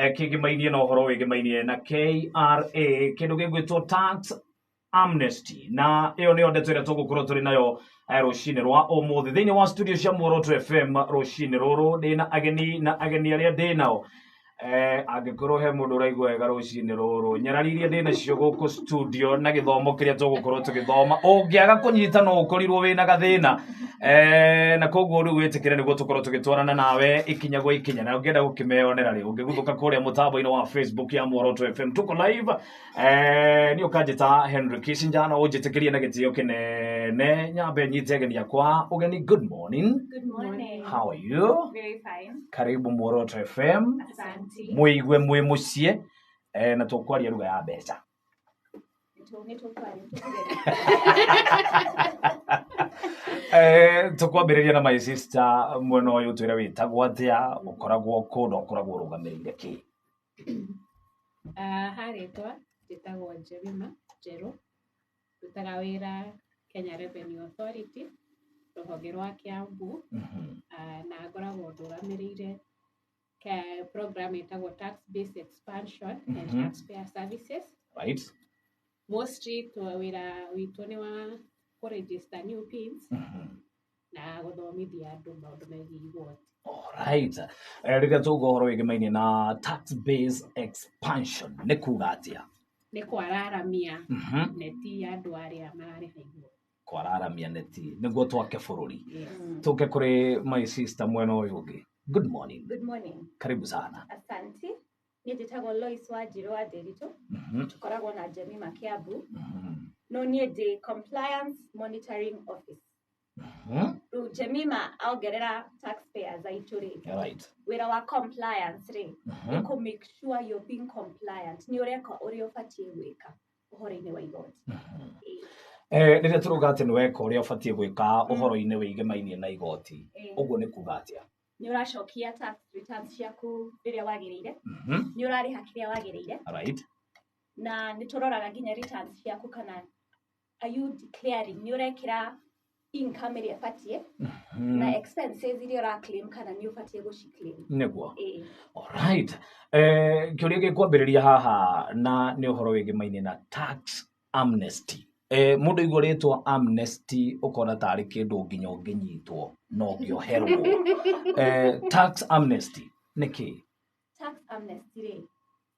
Kĩgĩmainie na ũhoro wĩgĩmainie na KRA, kĩndũ gĩgwĩtwo tax amnesty, na ĩyo nĩyo ndeto ĩrĩa tũgũkorwo tũrĩ nayo rũcinĩ rwa ũmũthĩ thĩinĩ wa studio cia Muoroto FM. Rũcinĩ rũrũ ndĩna ageni, na ageni arĩa ndĩ nao, angĩkorwo he mũndũ ũraigua wega rũcinĩ rũrũ, nyarari iria ndĩ nacio gũkũ studio na gĩthomo kĩrĩa tũgũkorwo tũgĩthoma, ũngĩaga kũnyita no ũkorirwo wĩna gathĩna, na koguo rĩu wĩtĩkĩre nĩguo tũkorwo tũgĩtwarana nawe ikinya gwa ikinya. Na ũngĩenda gũkĩmeyonera rĩ, ũngĩguthũka kũrĩa mũtambo-inĩ wa Facebook ya Muoroto FM, tuko live. Niĩ ũkanjĩta Henry Kissinger, no ũnjĩtĩkĩrie na gĩtĩo kĩnene nyambe nyite ageni akwa ũgeni. Good morning. Good morning. How are you? Very fine. Karibu Muoroto FM. Asante. Mwĩigue mwĩ mũciĩ, na tũkwaria ruga ya mbeca. Nĩ tũkwaria. Tũkwambĩrĩria na my sister mwena ũyũ. Twĩre wĩtagwo atĩa, ũkoragwo kũ, na ũkoragwo ũrũgamĩrĩire kĩ? Ah, harĩtwa njĩtagwo Jemima Njerũ, ndutaga wĩra Kenya Revenue Authority, rũhonge rwa Kiambu. Na ngoragwo ndũgamĩrĩire program ĩtagwo Tax Base Expansion and Taxpayer Services. Mostly wĩra witũ nĩ wa kũregister new PINs na gũthomithia andũ maũndũ megiĩ igoti. Alright. Rĩrĩa tũuga ũhoro wĩgĩmainie na tax base expansion, nĩ kuga atĩa? Nĩ kwararamia neti ya andũ arĩa mararĩha igoti. Kwararamia neti nĩguo twake bũrũri. Yes. Tũke kũrĩ my sister mwena ũyũ ũngĩ. Good morning. Good morning. Karibu sana. Asante. Niĩ njĩtagwo Lois Wanjirũ wa Ndĩritũ. Tũkoragwo na Jemima Kiambu. No niĩ ndĩ compliance monitoring office. Rĩu Jemima aongerera taxpayers aitũ rĩ, wĩra wa compliance rĩ, nĩ kũ make sure you're being compliant, nĩ ũreka ũrĩa ũbatiĩ gwĩka ũhoro-inĩ wa igoti. Ĩĩ. Rĩrĩa tũrauga atĩ nĩ weka ũrĩa ũbatiĩ gwĩka ũhoro-inĩ wĩgĩmainie na igoti, ũguo nĩ kuga atĩa? Nĩ ũracokia tax returns ciaku rĩrĩa wagĩrĩire, nĩ ũrarĩha kĩrĩa wagĩrĩire, na nĩ tũroraga nginya returns ciaku kana are you declaring, nĩ ũrekĩra income ĩrĩa ĩbatiĩ na expenses iria ũra claim kana nĩ ũbatiĩ gũciclaim. Ĩĩ. Alright. Kĩũria gĩkwambĩrĩria haha na nĩ ũhoro wĩgĩmainie na tax amnesty. Mũndũ aigua rĩtwa amnesty ũkona tarĩ kĩndũ nginya ũngĩnyitwo na ũngĩoherwo. Tax amnesty nĩ kĩ? Tax amnesty rĩ,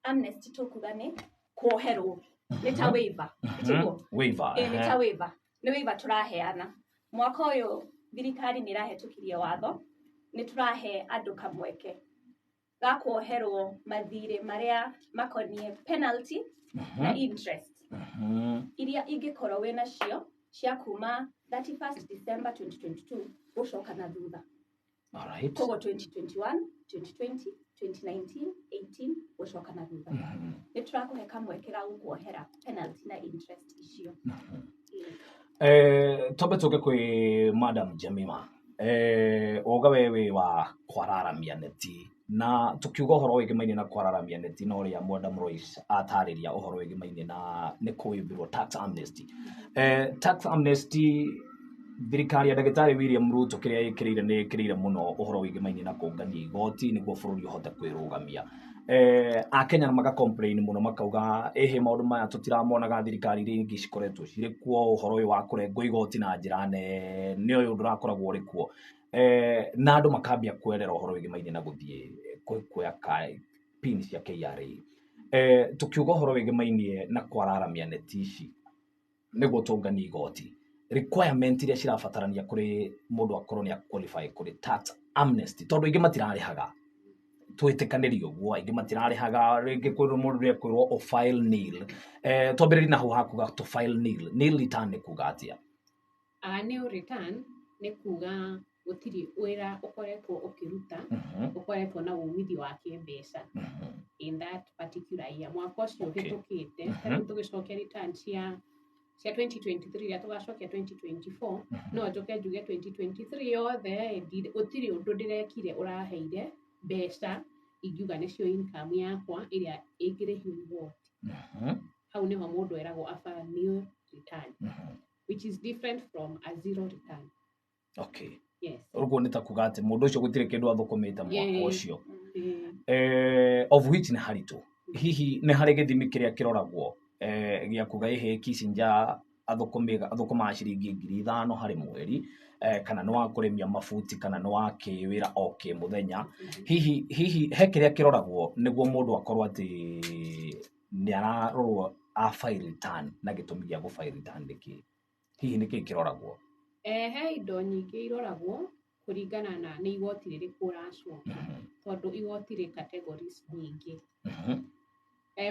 amnesty tũkuga nĩ kuoherwo, nĩ ta waiver, tiguo? Waiver. Ĩĩ, nĩ ta waiver, nĩ waiver tũraheana. Mwaka ũyũ thirikari nĩ ĩrahĩtũkirie watho, nĩ tũrahe andũ kamweke ga kuoherwo mathirĩ marĩa makoniĩ penalty na interest iria ingĩkorwo wĩ nacio cia kuma 31st December 2022 gũcoka na thutha. Koguo 2021, 2020, 2019, 18 gũcoka na thutha, nĩ tũrakũhe kamweke ga gũkuohera penalty na interest icio. Ĩĩ. Twambe tũke kwĩ Madam Jemima. Woga we wĩ wa kwararamia neti, na tukiuga ũhoro wĩgĩmainie na kwararamia neti na ũrĩa Madam Royce atarĩria ũhoro wĩgĩmainie na nĩ kũwĩmbĩrwo tax amnesty. Tax amnesty, thirikari ya ndagĩtarĩ William Ruto kĩrĩa ĩkĩrĩire nĩ ĩkĩrĩire mũno ũhoro wĩgĩmainie na kũngania igoti nĩguo bũrũri ũhote kwĩrũgamia. Akenya maka complain mũno, makauga ĩhĩ, maũndũ maya tũtiramonaga thirikari iria ingĩ cikoretwo cirĩ kuo. Ũhoro ũyũ wa kũrengwo igoti na njĩra nene ũyũ ndũrakoragwo ũrĩ kuo, na andũ makambia kwerera ũhoro wĩgĩmainie na gũthiĩ kuoya PIN cia KRA. Tukiuga ũhoro wĩgĩmainie na kwararamia neti ici nĩguo tũnganie igoti, requirement iria cirabatarania kũrĩ mũndũ akorwo nĩ qualify kũrĩ tax amnesty, tondũ aingĩ matirarĩhaga, twĩtĩkanĩrie ũguo, aingĩ matirarĩhaga, rĩngĩ kwĩrwo mũndũ nĩ ekwĩrwo ũ file nil. Twambĩrĩrie na hau hakuga to file nil. Nil return nĩ kuga atĩa? Nil return nĩ kuga gũtirĩ wĩra ũkoretwo ũkĩruta ũkoretwo na umithio wa kĩmbeca in that particular year, mwaka ũcio ũhĩtũkĩte. Ta rĩu tũgĩcokia return cia 2023, rĩrĩa tũgacokia 2024, no njoke njuge 2023 yothe gũtirĩ ũndũ ndĩrekire ũraheire mbeca ingiuga nĩcio income yakwa ĩrĩa ĩngĩrĩhio igoti. Hau nĩho mũndũ eragwo a file nil return, which is different from a zero return. Yes. Ũguo nĩ ta kuga atĩ mũndũ ũcio gũtirĩ kĩndũ athũkũmĩte mwaka ũcio. Of which nĩ haritũ. Hihi nĩ harĩ gĩthimi kĩrĩa kĩroragwo gĩa kuga ĩhĩ Kicinja athũkũmaga ciringi 5,000 harĩ mweri, kana nĩ wa kũrĩmia mabuti, kana nĩ wa kĩwĩra o kĩmũthenya. Hihi he kĩrĩa kĩroragwo nĩguo mũndũ akorwo atĩ nĩ ararorwo a file return, na gĩtũmi gĩa gũ file return nĩkĩ? Hihi nĩkĩ kĩroragwo? He indo nyingĩ iroragwo kũringana na nĩ igoti rĩrĩkũ ũracokia, tondũ igoti rĩ categories nyingĩ.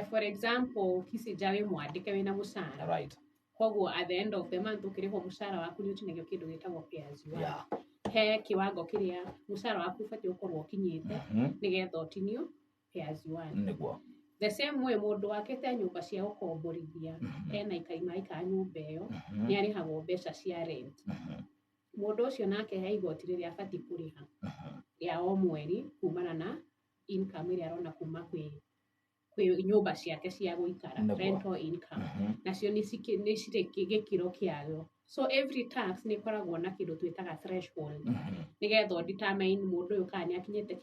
For example, Kicinja wĩ mwandĩke wĩna mũcara. Right. Koguo at the end of the month ũkĩrĩhwo mũcara waku nĩ ũtinagio kĩndũ gĩtagwo pay as you earn. He kiwango kĩrĩa mũcara waku ũbatiĩ gũkorwo ũkinyĩte nĩgetha ũtinio pay as you earn. Nĩguo. The same way mũndũ wakĩte nyũmba cia gũkomborithia ena aikari maraikara nyũmba ĩyo nĩ arĩhagwo mbeca cia rent. Mũndũ ũcio nake he igoti rĩrĩa abatiĩ kũrĩha rĩa o mweri kumana na income ĩrĩa arona kuma kwĩ nyũmba ciake cia gũikara, rental income. Nacio nĩ cirĩ gĩkĩro kĩayo. So every tax nĩ ĩkoragwo na kĩndũ twĩtaga threshold nĩgetha determine mũndũ ũyũ kana nĩ akinyĩte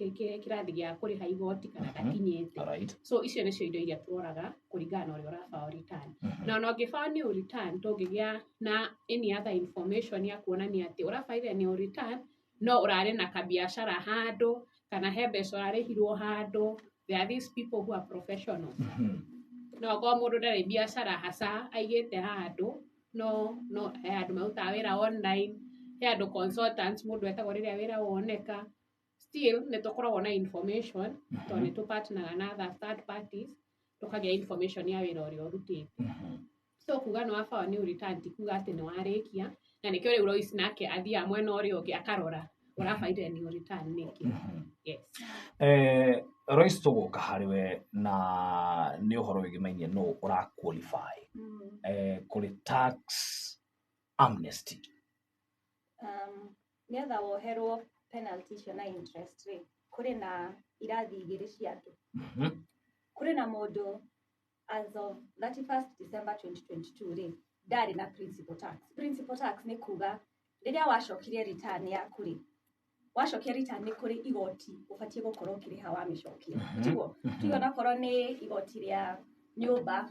kĩrathi gĩa kũrĩha igoti kana ndakinyĩte. So icio nĩcio indo iria tũroraga kũringana na ũrĩa ũrafile return. Na ona ũngĩfile new return tũngĩgĩa na any other information ya kuonania atĩ ũrafile new return no ũrarĩ na kabiacara handũ kana he mbeca ũrarĩhirwo handũ. There are these people who are professionals. No okorwo mũndũ ndarĩ biacara hasa aigĩte handũ, no he andũ marutaga wĩra online, he andũ consultants mũndũ etagwo rĩrĩa wĩra woneka. Still nĩ tũkoragwo na information tondũ nĩ tũpartneraga na other third parties tũkagĩa information ya wĩra ũrĩa ũrutĩte. So kuga nĩ wafile new return ti kuga atĩ nĩ warĩkia, na nĩkĩo rĩu Lois nake athiaga mwena ũrĩa ũngĩ akarora ũrabaire new return nĩkĩ. Yes. Royce tũgũka harĩ we na nĩ ũhoro wĩgĩmainie no ũra qualify kũrĩ tax amnesty. Nĩgetha woherwo penalty icio na interest rĩ, kũrĩ na irathi igĩrĩ cia andũ. Kũrĩ na mũndũ as of 31st December 2022 rĩ, ndarĩ na principal tax. Principal tax nĩ kuga rĩrĩa wacokirie return yaku rĩ, wacokia return nĩ kũrĩ igoti ũbatiĩ gũkorwo ũkĩrĩha wamĩcokia. Tiguo? Tuge onakorwo nĩ igoti rĩa nyũmba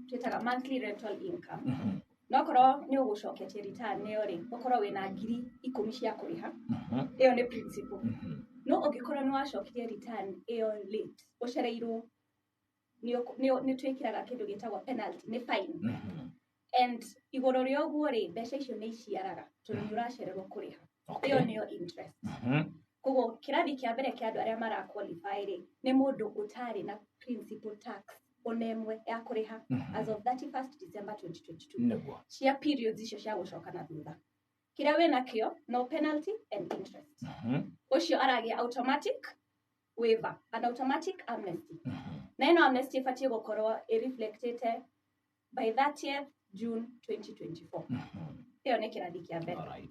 twĩtaga monthly rental income. No korwo nĩ ũgũcoketie return ĩyo rĩ, ũkorwo wĩna 10,000 cia kũrĩha. Ĩyo nĩ principal. No ũngĩkorwo nĩ wacokirie return ĩyo late, ũcereirwo, nĩ twĩkĩraga kĩndũ gĩtagwo penalty, nĩ fine. And igũrũ rĩa ũguo rĩ, mbeca icio nĩ iciaraga tondũ nĩ ũracererwo kũrĩha. Ĩyo nĩyo interest. Koguo kĩrathi kĩa mbere kĩa andũ arĩa mara qualify rĩ, nĩ mũndũ ũtarĩ na principal tax ona ĩmwe ya kũrĩha as of 31st December 2022. Nĩguo. Cia periods icio cia gũcoka na thutha. Kĩrĩa wĩnakĩo no penalty and interest. Ũcio aragĩa automatic waiver, an automatic amnesty. Na ĩno amnesty ĩbatiĩ gũkorwo ĩreflectĩte by 30th June 2024. Ĩyo nĩ kĩrathi kĩa mbere.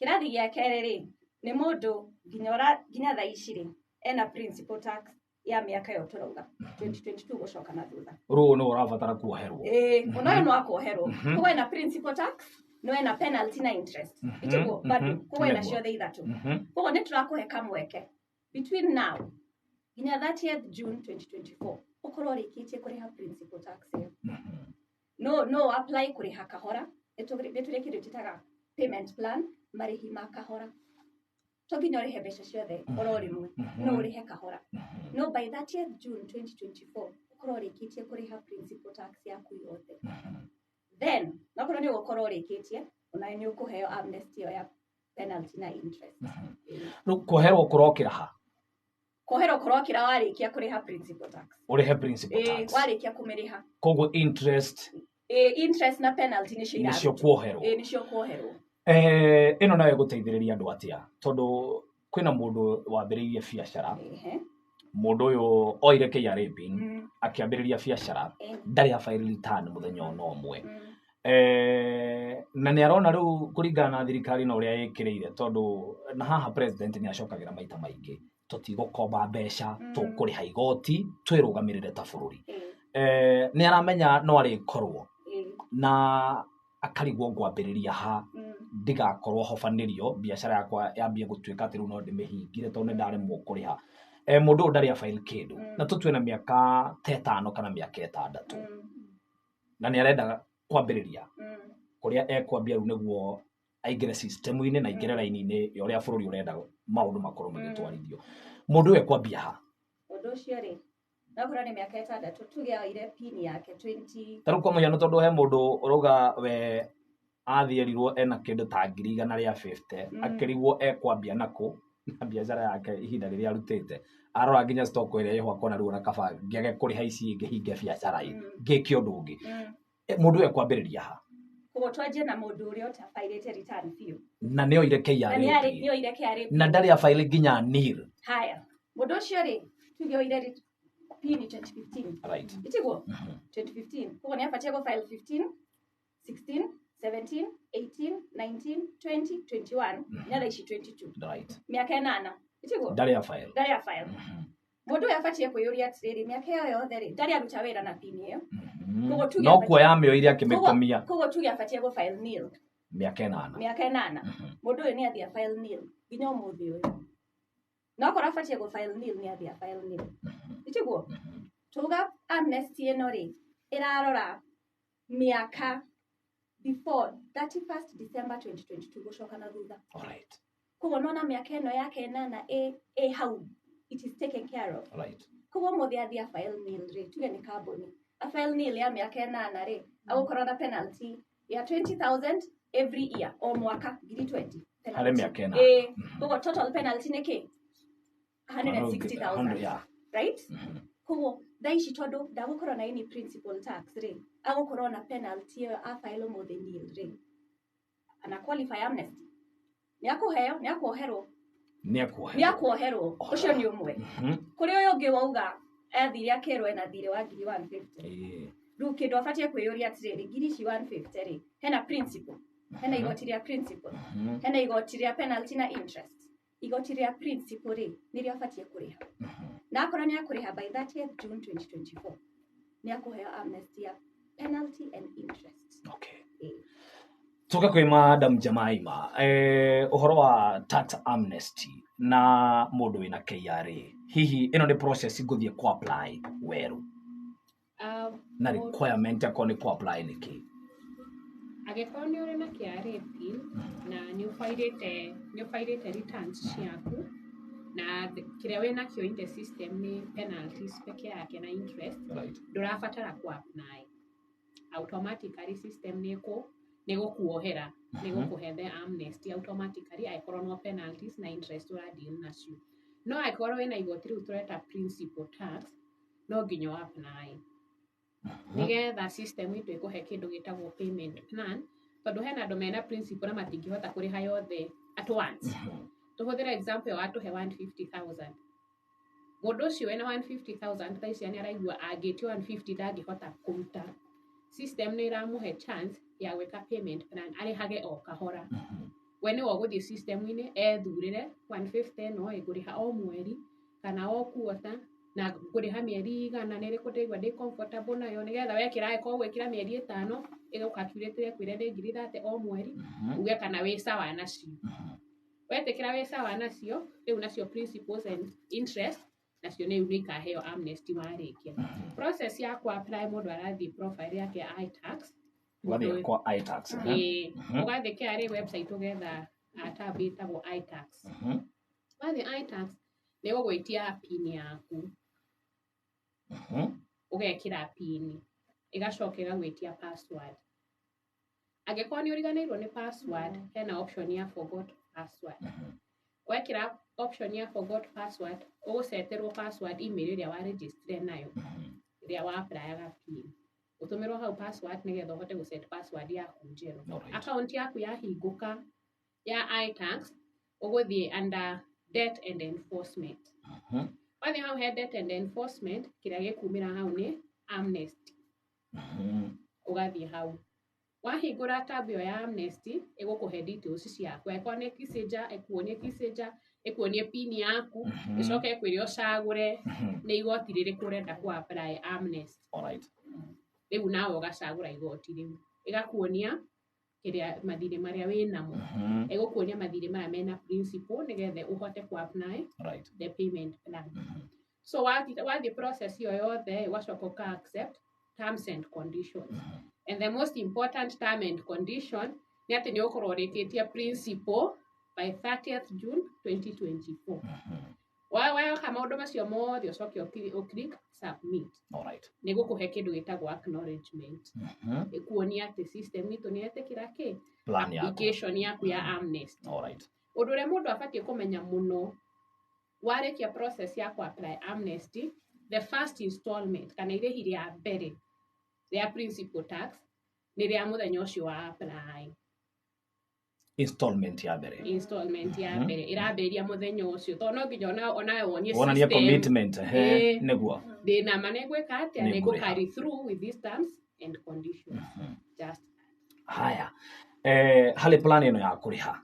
Kĩrathi gĩa kerĩ rĩ, nĩ mũndũ nginya thaa ici rĩ, ena principal tax ya mĩaka ĩyo tũrauga 2022 gũcoka na thutha. Rũũ nĩ ũrabatara kuoherwo. Ona ũyũ no akuoherwo. Koguo ena principal tax, no ena penalty na interest. Ĩtiguo bado koguo ena ciothe ithatũ. Koguo nĩ tũrakũhe kamweke between now nginya 30th June 2024 ũkorwo ũrĩkĩtie kũrĩha principal tax ĩyo. No apply kũrĩha kahora. Nĩ tũrĩ kĩndũ twĩtaga payment plan, marĩhi ma kahora. To nginya ũrĩhe mbeca ciothe oro rĩmwe, no ũrĩhe kahora. No by 30th June 2024 ũkorwo ũrĩkĩtie kũrĩha principal tax yaku yothe. Then nokorwo nĩ ũgũkorwo ũrĩkĩtie, ona nĩ ũkũheo amnesty ĩyo ya penalty na interest. Rĩu kũherwo kũrokĩra ha? Kũherwo kũrokĩra warĩkia kũrĩha principal tax. Ũrĩhe principal tax. Warĩkia kũmĩrĩha. Koguo interest. Interest na penalty nĩcio nĩcio kuoherwo. Nĩcio kuoherwo. Ĩno nayo ĩgũteithĩrĩria andũ atĩa? Tondũ kwĩna mũndũ wambĩrĩirie biacara, mũndũ ũyũ oire KRA pin, akĩambĩrĩria biacara, ndarĩ a file return mũthenya ona ũmwe. Na nĩ arona rĩu kũringana na thirikari na ũrĩa ĩkĩrĩire, tondũ na haha president nĩ acokagĩra maita maingĩ, tũtigũkomba mbeca, tũkũrĩha igoti, twĩrũgamĩrĩre ta bũrũri. Nĩ aramenya no arĩkorwo na akarigwo ngwambĩrĩria ha, ndigakorwo hobanĩrio biacara yakwa yambie gũtuĩka atĩ rĩu no ndĩmĩhingire tondũ nĩ ndaremwo kũrĩha. Mũndũ ũyũ ndarĩ a file kĩndũ, na tũtue na mĩaka ta 5 kana mĩaka 6, na nĩ arenda kwambĩrĩria kũrĩa ekwambia rĩu nĩguo aingĩre system-inĩ na aingĩre raini-inĩ ya ũrĩa bũrũri ũrenda maũndũ makorwo magĩtwarithio. Mũndũ ũyũ ekwambia ha? Ũndũ ũcio rĩ, nakorwo nĩ mĩaka 6, tuge oire pin yake 20 Ta rĩu kwa mũhiano, tondũ he mũndũ ũrauga we athiĩ erirwo ena kĩndũ ta 150,000, akĩrigwo ekwambia nakũ na biacara yake ihinda rĩrĩa arutĩte, arora nginya stock ĩrĩa ĩho akona rĩu ona kaba ngĩage kũrĩha ici ingĩ hinge biacara ĩ, ngĩke ũndũ ũngĩ. Mũndũ ũyũ ekwambĩrĩria ha? Koguo twanjie na mũndũ ũrĩa ũtabairĩte return biũ. Na nĩ oire Na KRA nĩ PIN. Nĩ oire KRA. Na ndarĩ a file nginya nil. Haya, mũndũ ũcio rĩ, tuge oire pin 2015. Itiguo? 2015, koguo nĩ abatie gũ file 15, 16, 17, 18, 19, 20, 21, na thaa ici 22. Mĩaka 8, itiguo? Ndarĩ a file. Ndarĩ a file. Mũndũ ũyũ abatie kwĩyũria atĩrĩrĩ, mĩaka ĩyo yothe rĩ, ndarĩ aruta wĩra na pin ĩyo. Koguo tuge No kuoya amĩoire akĩmĩkomia. Koguo tuge abatie gũ file nil. Mĩaka 8. Mĩaka 8. Mũndũ ũyũ nĩ athiĩ a file nil nginya ũmũthĩ ũyũ, na okorwo abatie gũ file nil, nĩ athiĩ a file nil, itiguo? Tuga amnesty ĩno rĩ, ĩrarora mĩaka before 31st December 2022 gũcoka na thutha. Koguo nona mĩaka ĩno yake 8 ĩ hau, it is taken care of. Koguo mũthĩ athiĩ a file nil rĩ, tuge nĩ kambuni, a file nil ya mĩaka 8 rĩ, agũkorwo na penalty ya 20,000 every year, o mwaka ngiri 20 Harĩ penalty. mĩaka 8. Ĩ, koguo total penalty nĩ kĩ? 160,000. Right? Koguo thaa ici, tondũ ndagũkorwo na any principal tax rĩ, agũkorwo na penalty ĩyo. A file ũmũthĩ nil rĩ, ana qualify amnesty, nĩ akũheo, nĩ akuoherwo. Nĩ akuoherwo. Nĩ akuoherwo. Ũcio nĩ ũmwe. Kũrĩ ũyũ ũngĩ wauga athire akĩrwo ena thirĩ wa ngiri 150. Rĩu kĩndũ abatie kwĩyũria atĩrĩrĩ, ngiri ici 150 rĩ, hena principal, hena igoti rĩa principal, hena igoti rĩa penalty na interest. Igoti rĩa principal rĩ, nĩrĩo abatie kũrĩha, na akorwo nĩ akũrĩha by 30th June 2024, nĩ akũheo amnesty ya penalty and interest. Ĩĩ. Tuke kwĩ Madam Jemaima, ũhoro wa tax amnesty na mũndũ wĩna KRA, hihi ĩno nĩ process ngũthiĩ ku apply werũ, na requirement akorwo nĩ ku apply nĩ kĩ? Angĩkorwo nĩ ũrĩ na KRA PIN na nĩ ũbairĩte returns ciaku, na kĩrĩa wĩ nakĩo in the system nĩ penalties peke yake na interest, ndũrabatara ku apply. Automatically system nĩ gũkuohera, nĩ gũkũhe the amnesty automatically, angĩkorwo no penalties na interest ũra deal nacio. No angĩkorwo wĩna igoti rĩu tũreta principal tax, no nginya ũ apply nĩgetha system itũ ĩkũhe kĩndũ gĩtagwo payment plan, tondũ hena andũ mena principal na matingĩhota kũrĩha yothe at once. Tũhũthĩre example ĩyo watũhe 150,000. Mũndũ ũcio wĩna 150,000 thaa ici nĩ araigua angĩtio 150 ndangĩhota kũruta. System nĩ ĩramũhe chance ya gwĩka payment plan, arĩhage o kahora. We nĩwe ũgũthiĩ system-inĩ ethurĩre 150 ĩno ĩ ngũrĩha o mweri kana o quarter, na ngũrĩha mĩeri igana, nĩ ĩrĩkũ ndĩraigua ndĩ comfortable nayo, nĩgetha wekĩra angĩkorwo ũgwĩkĩra mĩeri 5, ĩgũcalculate ĩkwĩre nĩ ngiri 30 o mweri, uge kana wĩ sawa nacio. Wetĩkĩra wĩ sawa nacio, rĩu nacio principals and interest nacio nĩ nĩ ikaheo amnesty warĩkia. Process ya ku apply, mũndũ arathiĩ profile yake ya iTax. Ũgathiĩ kwa iTax. Ĩĩ, ũgathiĩ KRA website, ũgetha tab ĩtagwo iTax. Wathiĩ iTax, nĩ ĩgũgwĩtia PIN yaku. Ũgekĩra PIN, ĩgacoka ĩgagwĩtia password. Angĩkorwo nĩ ũriganĩirwo nĩ password, hena option ya forgot password. Wekĩra option ya forgot password, ũgũceterwo password email ĩrĩa wa register nayo ĩrĩa wa applyaga PIN. Ũtũmĩrwo hau password nĩgetha ũhote gũset password yaku njerũ. Account yaku yahingũka ya iTax, ũgũthiĩ under debt and enforcement. Wathiĩ hau he debt and enforcement, kĩrĩa gĩkumĩra hau nĩ amnesty. Ũgathiĩ hau, wahingũra tab ĩyo ya amnesty, ĩgũkũhe details ciaku. Angĩkorwo nĩ Kissinger, ĩkuonie Kissinger, ĩkuonie PIN yaku, ĩcoke ĩkwĩre ũcagũre nĩ igoti rĩrĩkũ ũrenda ku apply amnesty. Rĩu nawe ũgacagũra igoti rĩu, ĩgakuonia Kĩrĩa mathirĩ marĩa wĩnamo. Ĩgũkuonia mathirĩ maya mena principal nĩgetha ũhote ku apply the payment plan. So wathiĩ process ĩyo yothe, ũgacoka ũka accept terms and conditions. And the most important term and condition nĩ atĩ nĩ ũgũkorwo ũrĩkĩtie principal by 30th June 2024. Weka maũndũ macio mothe, ũcoke ũclick submit. Nĩ gũkũhe kĩndũ gĩtagwo acknowledgement, ĩkuonia atĩ system itũ nĩ yetĩkĩra kĩ Plan yaku. Application yaku ya amnesty. Ũndũ ũrĩa mũndũ abatiĩ kũmenya mũno, warĩkia process ya ku apply amnesty, the first installment kana irĩhi rĩa mbere rĩa principal tax nĩ rĩa mũthenya ũcio wa apply. Installment ya mbere. Installment ya mbere ĩrambĩrĩria mũthenya ũcio, tondũ no nginya onawe wonie wonanie system, commitment ehe. Nĩguo. Ndĩna ma nĩ ngwĩka atĩa, Nĩ nĩ ngũrĩha. Carry through with these terms and conditions, just. Haya, harĩ plan ĩno ya kũrĩha,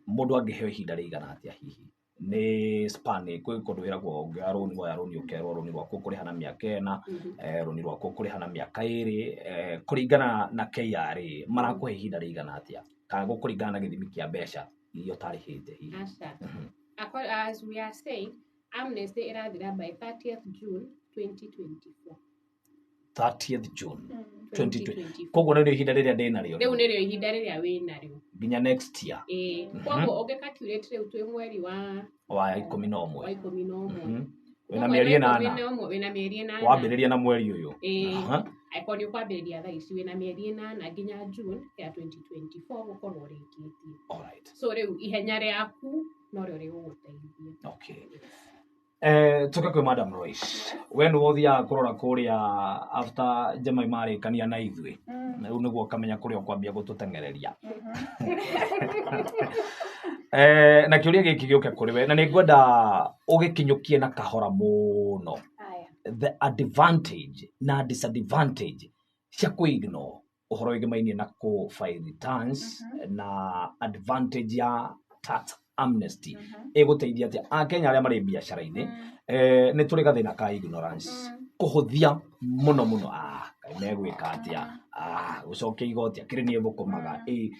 mũndũ angĩheo ihinda rĩigana atĩa? Hihi nĩ span kwĩ kũndũ wĩragwo ũngĩoya rũni, woya rũni ũkerwo rũni rwaku ũkũrĩha na mĩaka 4, rũni rwaku ũkũrĩha na mĩaka 2, kũringana na KRA marakũhe ihinda rĩigana atĩa, kana gũkũringana na gĩthimi kĩa mbeca iria ũtarĩhĩte hihi? Aca. As we are saying, amnesty ĩrathira by 30th June 2024. 30th June 2020. 2024. Koguo nĩrĩo ihinda rĩrĩa ndĩnarĩo. Rĩu nĩrĩo ihinda rĩrĩa wĩnarĩo. Nginya next year. Ĩĩ, koguo ũngĩcalculate rĩu twĩ mweri wa wa 11. Wa 11. Wĩna Koguo mĩeri mweri wa 8. 11, wĩna mĩeri 8. Wambĩrĩria na mweri ũyũ. Ĩĩ. Angĩkorwo nĩ ũkwambĩrĩria thaa ici, wĩna mĩeri 8 nginya June ya 2024 gũkorwo ũrĩkĩtie. So rĩu ihenya rĩaku norĩo rĩgũgũteithia. Okay. Tuke kwĩ Madam Royce, we nĩwe ũthiaga kũrora kũrĩa after Jemima marĩkania na ithuĩ. Na rĩu nĩguo ũkamenya kũrĩa ũkwambia gũtũteng'ereria. Na kĩũria gĩkĩ gĩũke kũrĩ we, na nĩ ngwenda ũgĩkinyũkie na kahora mũno. Aya. The advantage na disadvantage cia kũ-ignore ũhoro wĩgĩmainie na kũ file returns, na advantage ya tax amnesty ĩgũteithia atĩa akenya arĩa marĩ biacara-inĩ? Nĩ tũrĩ gathĩna ka ignorance, kũhũthia mũno mũno, kaĩ megwĩka atĩa, gũcokia igoti akĩrĩ niĩ thũkũmaga. Ĩ,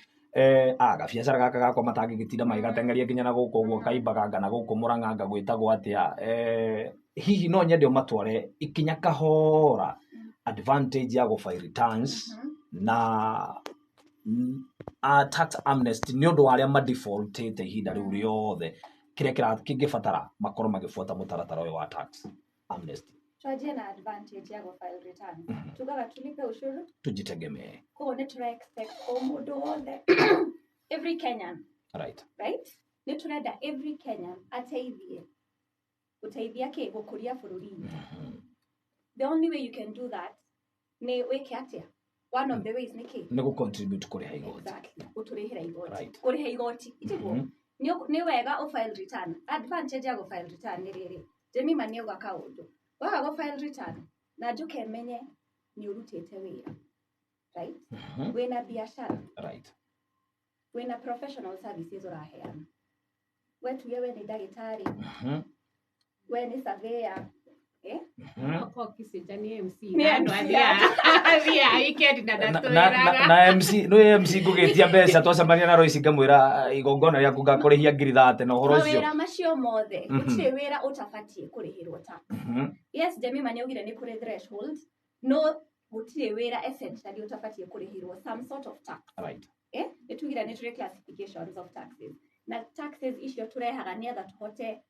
gabiacara gaka gakwa matangĩgĩtinda magĩgateng'eria nginya na gũkũ ũguo kaimbaganga na gũkũ Mũrang'anga gwĩtagwo atĩa? Hihi no nyende ũmatware ikinya kahora advantage ya gũ file returns na tax amnesty nĩ ũndũ wa arĩa madefaultĩte ihinda rĩu rĩothe, kĩrĩa kĩngĩbatara makorwo magĩbuata mũtaratara ũyũ wa tax amnesty. Twanjie na advantage ya gũ-file returns. Tugaga tulipe ushuru tujitegemee. Koguo nĩ tũra expect o mũndũ wothe, every Kenyan, right, nĩ tũrenda every Kenyan ateithie gũteithia kĩ gũkũria bũrũri witũ. The only way you can do that nĩ wĩke atĩa? One of the ways nĩ kĩ? Nĩ gũ-contribute kũrĩha igoti. Exactly, gũtũrĩhĩra igoti. Kũrĩha igoti itiguo. Nĩ wega ũfile return. Advantage ya gũ-file return nĩ rĩrĩ, Jemima nĩ auga kaũndũ, waga gũ-file return na njũke menye nĩ ũrutĩte wĩra, right, wĩna biacara, wĩna professional services ũraheana, we tuge we nĩ ndagĩtarĩ, we nĩ surveyor, eh? Okorwo Kissinger nĩ MC, Nĩ na andũ MC. Athiaga weekend na ndatwĩraga. Na MC nĩ MC ngũgĩtia mbeca, twacemania na Royce ngamwĩra igongona rĩaku ngakũrĩhia 30,000 na ũhoro ũcio. Mawĩra macio mothe, gũtirĩ wĩra ũtabatiĩ kũrĩhĩrwo tax. Yes, Jemima nĩ augire nĩ kũrĩ threshold, no gũtirĩ wĩra essentially ũtabatiĩ kũrĩhĩrwo some sort of tax. Eh, nĩ tugire nĩ tũrĩ classifications of taxes, na taxes icio tũrehaga nĩgetha tũhote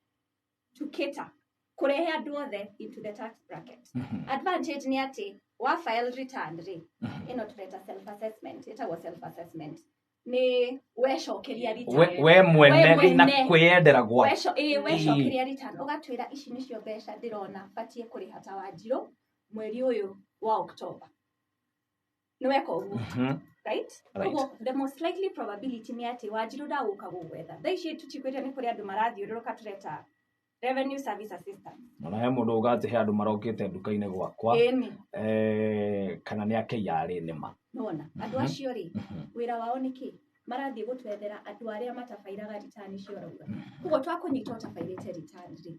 to cater kũrehe andũ othe into the tax bracket. Advantage nĩ atĩ wa file return rĩ, ĩno tũreta self assessment, ĩtagwo self assessment, nĩ wecokeria return. We mwene We na mwene. kwĩyendera gwaku. Wecokeria return ũgatwĩra ici nĩcio mbeca ndĩrona batiĩ kũrĩha ta Wanjirũ mweri ũyũ wa October, nĩ weka ũguo, right? Right. Koguo the most likely probability nĩ atĩ Wanjirũ ndagũka gũgwetha. Thaa ici tũtikwĩte nĩ kũrĩ andũ marathiũrũrũka, tũreta revenue service assistance. Ona he mũndũ uga atĩ he andũ marokĩte nduka-inĩ gwakwa. Ĩni. Kana nĩ a KRA nĩma. Nona andũ acio rĩ, wĩra wao nĩ kĩ? Marathiĩ gũtwethera andũ arĩa matabairaga return icio ũrauga. Koguo twakũnyita ũtabairĩte return rĩ,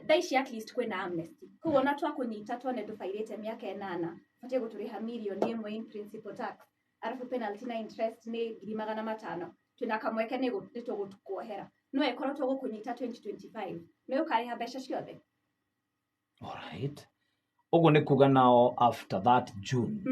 thaa ici at least kwĩna amnesty, koguo ona twakũnyita tuone ndũbairĩte mĩaka 8, batiĩ gũtũrĩha 1 million in principal tax. Arabu penalty na interest nĩ 500,000. Twĩna kamweke nĩ tũgũkuohera. No ĩkorwo tũgũkũnyita 2025. Nĩ ũkarĩha mbeca ciothe. Alright. Ũguo nĩ kuga nao after that June.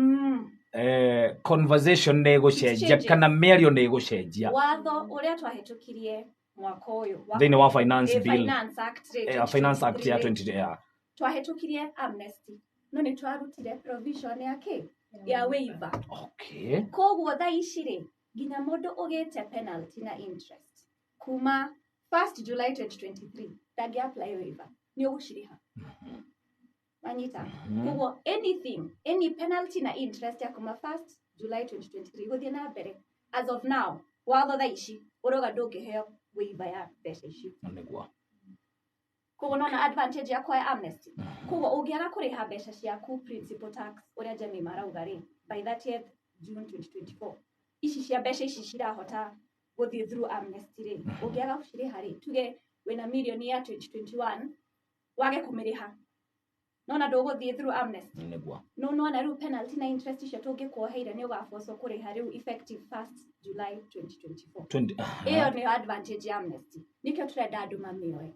Conversation nĩ ĩgũcenjia kana mĩario nĩ ĩgũcenjia. Watho ũrĩa twahĩtũkirie mwaka ũyũ thĩinĩ wa finance bill, Finance Act, Finance Act ya 20 yeah. Twahĩtũkirie amnesty no nĩ twarutire provision ya kĩ ya waiver. Okay. Koguo thaa ici rĩ nginya mũndũ ũgĩte penalty na interest kuma 1st July 2023 ndangĩ apply waiver, nĩ ũgũcirĩha. Wanyita? Koguo anything, any penalty na interest ya kuma 1st July 2023 gũthiĩ na mbere as of now watho thaa ici ũrauga ndũngĩheo waiver ya mbeca icio. Nĩguo. Koguo nona advantage yakwa ya amnesty. Koguo ũngĩaga kũrĩha mbeca ciaku principal tax ũrĩa Jemima arauga rĩ by 30th June 2024 ici cia mbeca ici cirahota gũthiĩ through amnesty rĩ ũngĩaga gũcirĩha rĩ tuge wĩna mirioni ya 2021 wage kũmĩrĩha nona ndũgũthiĩ through amnesty. Nĩguo. No nona rĩu penalty na interest icio tũngĩkuoheire nĩ ũgabocwo kũrĩha rĩu effective 1st July 2024. Ĩyo nĩyo advantage ya amnesty. Nĩkĩo tũrenda andũ mamĩoe.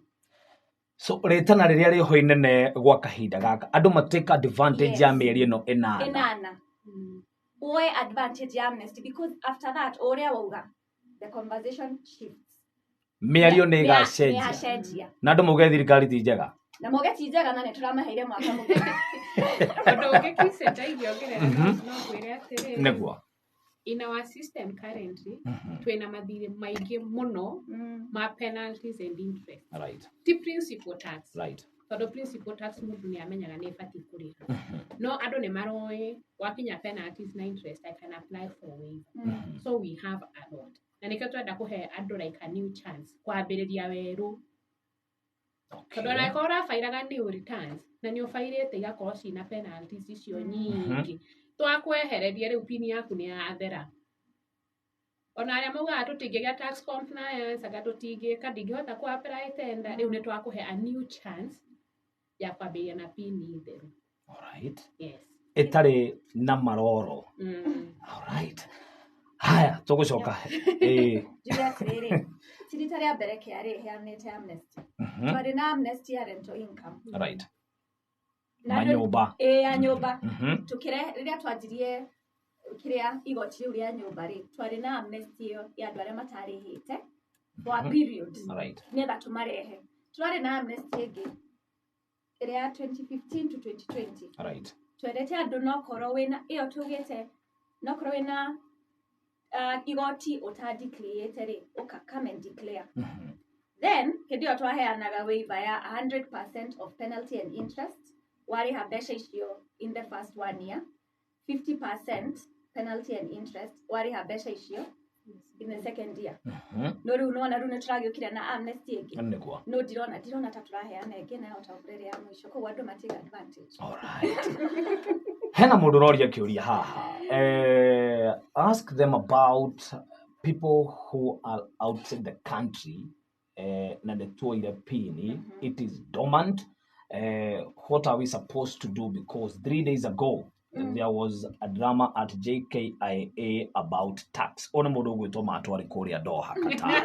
So rĩtana rĩrĩa rĩho inene gwa kahinda gaka andũ ma take advantage ya mĩeri ĩno ĩnana. Oe advantage ya amnesty because after that ũrĩa wauga the conversation shifts. Mĩario nĩ ĩgacenjia. Na andũ mauge thirikari ti njega. Na mauge ti njega na nĩ tũramaheire mwaka mũgima. Ũndũ ũngĩ Kise ingĩongerera no ngwĩre atĩrĩrĩ. Nĩguo. In our system currently, twĩna mathirĩ maingĩ mũno ma penalties and interest. Right. Ti principal tax. Right. Tondũ principal tax mũndũ nĩ amenyaga nĩ ĩbatiĩ kũrĩha. No andũ nĩ maroĩ wakinya penalties na interest I can apply for waiver. So we have a lot. Na nĩkĩo twenda kũhe andũ like a new chance kwambĩrĩria werũ. Tondũ ona ĩkorwo ũrabairaga new returns na nĩ ũbairĩte igakorwo ciĩna penalties icio nyingĩ. Twakwehereria rĩu pini yaku nĩ yathera. Ona arĩa maugaga tũtingĩgĩa tax compliance anga tũtingĩka ndingĩhota kũ apply tender rĩu nĩ twakũhe a new chance ya kwambĩrĩria na pini theru. Alright. Yes. Ĩtarĩ na maroro. Alright. Haya tũgũcoka. Njuge atĩrĩrĩ, ti rita rĩa mbere KRA ĩheanĩte amnesty. Twarĩ na amnesty ya rental income. Right. Manyũmba. Ya nyũmba. Tukire rĩrĩa twanjirie kĩrĩa igoti rĩu rĩa nyũmba rĩ twarĩ na amnesty ĩyo ya andũ arĩa matarĩhĩte for a period. Right. Nĩgetha tũmarehe. Twarĩ na amnesty ĩngĩ ĩrĩa ya 2015 to 2020. Right. Twendete andũ nokorwo wĩna ĩyo tugĩte nokorwo wĩna igoti ũtadeclarĩte rĩ ũka come and declare. Then hĩndĩ ĩyo twaheanaga waiver ya 100% of penalty and interest warĩha mbeca icio in the first 1 year, 50% penalty and interest warĩha mbeca icio in the second year. No rĩu nona rĩu nĩ tũragĩũkire na amnesty ĩngĩ. Nĩguo. No ndirona ta tũraheana ĩngĩ na ta ũrĩa ya mũico koguo andũ ma take advantage. Alright. Hena mũndũ ũroria kĩũria haha. Ask them about people who are outside the country na nĩ tuoire pini. It is dormant. What are we supposed to do? Because 3 days ago there was a drama at JKIA about tax. Ona mũndũ ũgwĩtwo Matwari kũrĩa Doha, Qatar.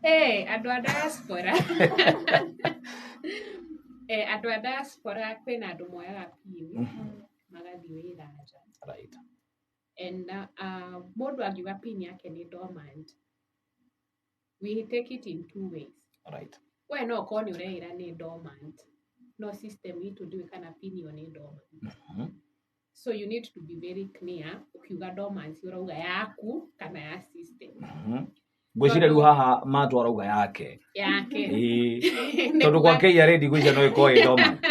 Hey, andũ a diaspora. Andũ a diaspora kwĩna andũ moyaga pini magathiĩ wĩra nja. Right. And mũndũ angiuga pini yake nĩ dormant, we take it in two ways. Right. We no ũkorwo nĩ ũreĩra nĩ dormant, no system itũ ndĩũĩ kana pini ĩyo nĩ dormant. So you need to be very clear ukiuga dormancy ũrauga yaku kana ya system. Ngwĩciria rĩu haha Matwa arauga yake. Yake. Tondũ kwa KRA ndigwĩciria no ĩkorwo ĩ dormant.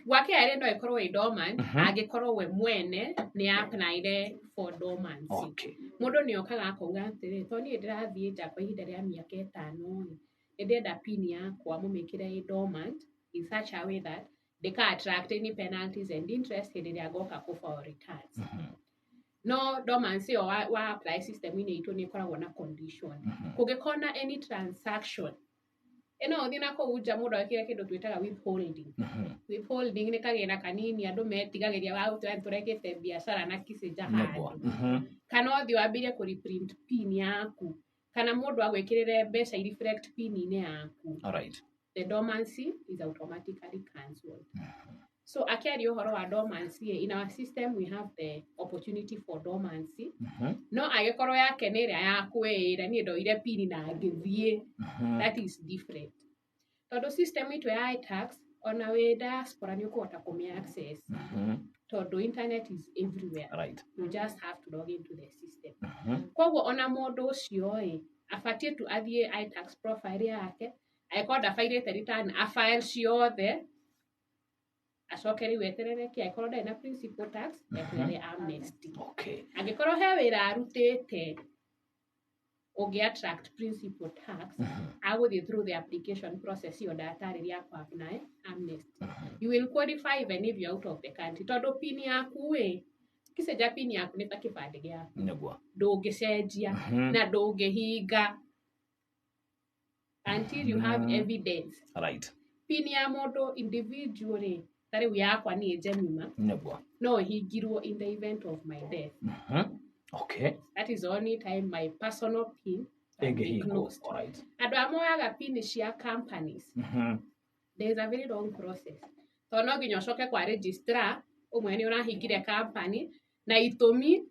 Gwa KRA no ĩkorwo ĩ dormant angĩkorwo we mwene nĩ applied for dormancy. Okay. Mũndũ nĩ okaga akauga atĩrĩ, to niĩ ndĩrathiĩ nja kwa ihinda rĩa mĩaka 5 rĩ, nĩ ndĩrenda pin yakwa mũmĩkĩre ĩ dormant in such a way that ndĩka attract any penalties and interest hĩndĩ ĩrĩa ngoka kũ file returns. No dormancy ĩyo wa apply system-inĩ itũ nĩ ĩkoragwo na condition. Kũngĩkorwo na any transaction Ĩno ũthiĩ na kũu nja mũndũ ekĩre kĩndũ twĩtaga withholding. Withholding nĩ kagĩna kanini andũ metigagĩria wa gũtwĩra nĩtũrekĩte biacara na Kicinja Nĩguo. handũ. Kana ũthiĩ wambĩrĩrie kũ reprint pin yaku, kana mũndũ agwĩkĩrĩre mbeca i reflect pin-inĩ yaku. Alright. The dormancy is automatically cancelled. So akĩaria ũhoro wa dormancy, in our system we have the opportunity for dormancy. No angĩkorwo yake nĩ ĩrĩa ya kwĩĩra niĩ ndoire pin na ngĩthiĩ, that is different. Tondũ system itũ ya iTax, ona wĩ diaspora nĩ ũkũhota kũmĩ access. Tondũ internet is everywhere. Right. You just have to log into the system. Koguo ona mũndũ ũcio ĩ, abatiĩ tu athiĩ iTax profile yake, angĩkorwo ndabairĩte return, afile ciothe, acoke rĩu eterere kĩ, angĩkorwo ndarĩ na principal tax, eterere amnesty. Okay. Angĩkorwo he wĩra arutĩte ũngĩ attract principal tax, agũthiĩ through the application process ĩyo ndatarĩria kũ apply amnesty. You will qualify even if you're out of the country. Tondũ pin yaku ĩ, kĩcenjia pin yaku nĩ ta kĩbandĩ gĩaku. Nĩguo. Ndũngĩcenjia na ndũngĩhinga until you have evidence. Right. Pin ya mũndũ individual rĩ, ta rĩu yakwa niĩ Jemima, Nĩguo. no ĩhingirwo in the event of my death. Okay. That is the only time my personal pin can be Ĩngĩhingwo. closed. Alright. Andũ arĩa moyaga pin cia companies, there is a very long process. Tondũ no nginya ũcoke kwa registrar, ũmwe nĩ ũrahingire company, na itũmi,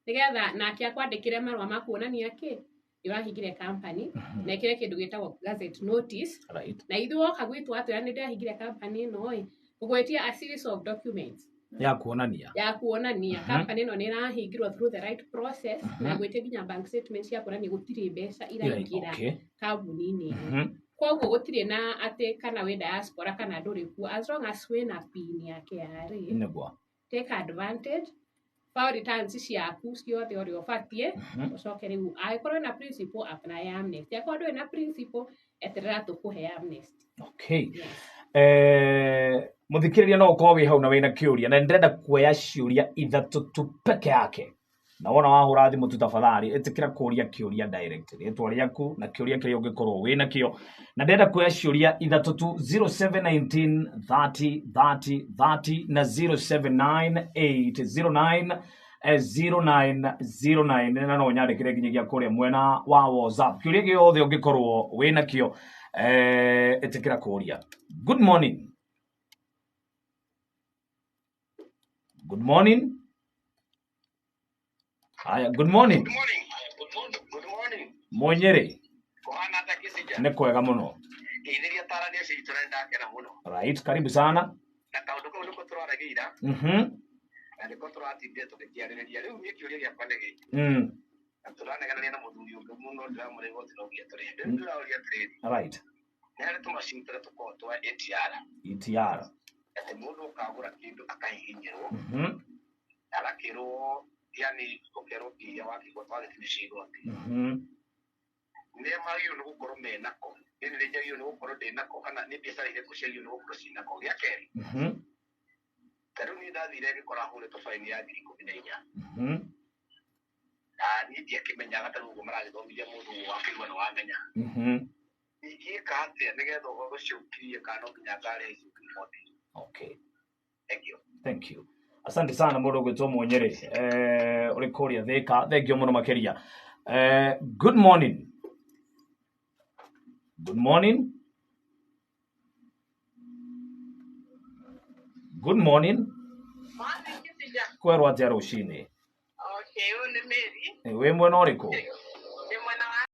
nĩgetha nake akwandĩkĩre marũa ma kuonania kĩ, nĩ ũrahingire company, na ĩkĩre kĩndũ gĩtagwo gazette notice. Right. Na ithuĩ woka gwitũ watwĩra nĩ ndĩrahingire company ĩno ĩ, ũgwĩtia a series of documents Ya kuonania. Ya kuonania company ĩno nĩ ĩrahingirwo through the right process, na gwĩtia nginya bank statement cia kuonania gũtirĩ mbeca iraingĩra Okay. kambuni-inĩ ĩno. Koguo gũtirĩ na atĩ kana wĩ diaspora kana ndũrĩ kuo, as long as wĩna pin ya KRA, Nĩguo. take advantage, file returns ciaku ciothe ũrĩa ũbatiĩ, ũcoke rĩu angĩkorwo wĩna principal, apply amnesty, angĩkorwo ndũrĩ na principal, eterera tũkũhe amnesty. Okay. Yes. Muthikiriria no ukorwo wi hau na wina kiuria na ndĩrenda kuoya ciũria ithatũ tu peke yake, na wona wahũra thimũ tu tafadhali ĩtĩkĩra kũria kĩũria direct, rĩtwa rĩaku na kĩũria kĩrĩa ũngĩkorwo wĩna kĩo, na ndĩrenda kuoya ciũria ithatũ tu 0719 30 30 30 na 0798 09 0909, na no nyandĩkĩre nginyagia kũrĩa mwena wa WhatsApp kĩũria gĩothe ũngĩkorwo wĩna kĩo, ĩtĩkĩra kũria. Good morning. Good morning. Haya, good morning. Good morning. Good morning. Mwenyere. Kuhana ata Kicinja? Nĩ kwega mũno. Ngeithĩria tarani acio itũ na nĩndakena mũno. Right, karibu sana. Na kaũndũ kau nĩko tũraragia ira. Na nĩko tũratindire tũgĩkĩarĩrĩria. Rĩu niĩ kĩũria gĩakwa nĩ gĩkĩ. Na tũranegenania na mũthuri ũngĩ mũno ndĩramũra igoti no nginya tũrĩhe. Rĩu ndĩraũria atĩrĩrĩ. Right. Nĩ harĩ tũmacini tũrĩa tũkoragwo twa ATR. ETR. Atĩ mũndũ ũkagũra kĩndũ akahihinyĩrwo. Agakĩrwo, yani ũkerwo kĩrĩa wakĩgũra twagĩtinĩcia igoti. Nĩ magĩrĩirwo nĩ gũkorwo menako. Nĩ nĩ njagĩrĩirwo nĩ gũkorwo ndĩnako kana nĩ biacara irĩkũ ciagĩrĩirwo nĩ gũkorwo cinako. Gĩa kerĩ. Ta rĩu niĩ ndathire ngĩkora hũrĩtwo baini ya 14,000. Na niĩ ndiakĩmenyaga ta rĩu ũguo maragĩthomithia mũndũ wakĩigua nĩ wamenya. Ingĩka atĩa nĩgetha ũhoro ũcio ũkirie kana no nginya ngarĩha icio ngiri 40? Okay. Thank you. Thank you. Asante sana mũndũ ũgwĩtwo Mwonyere. Ũrĩ kũrĩa Thĩka. Thank you mũno makĩria. Good morning. Good morning. Good morning. Morning, Kicinja. Kwerwo atĩa rũcinĩ? Okay, ũyũ nĩ Mary. Wĩ mwena ũrĩkũ?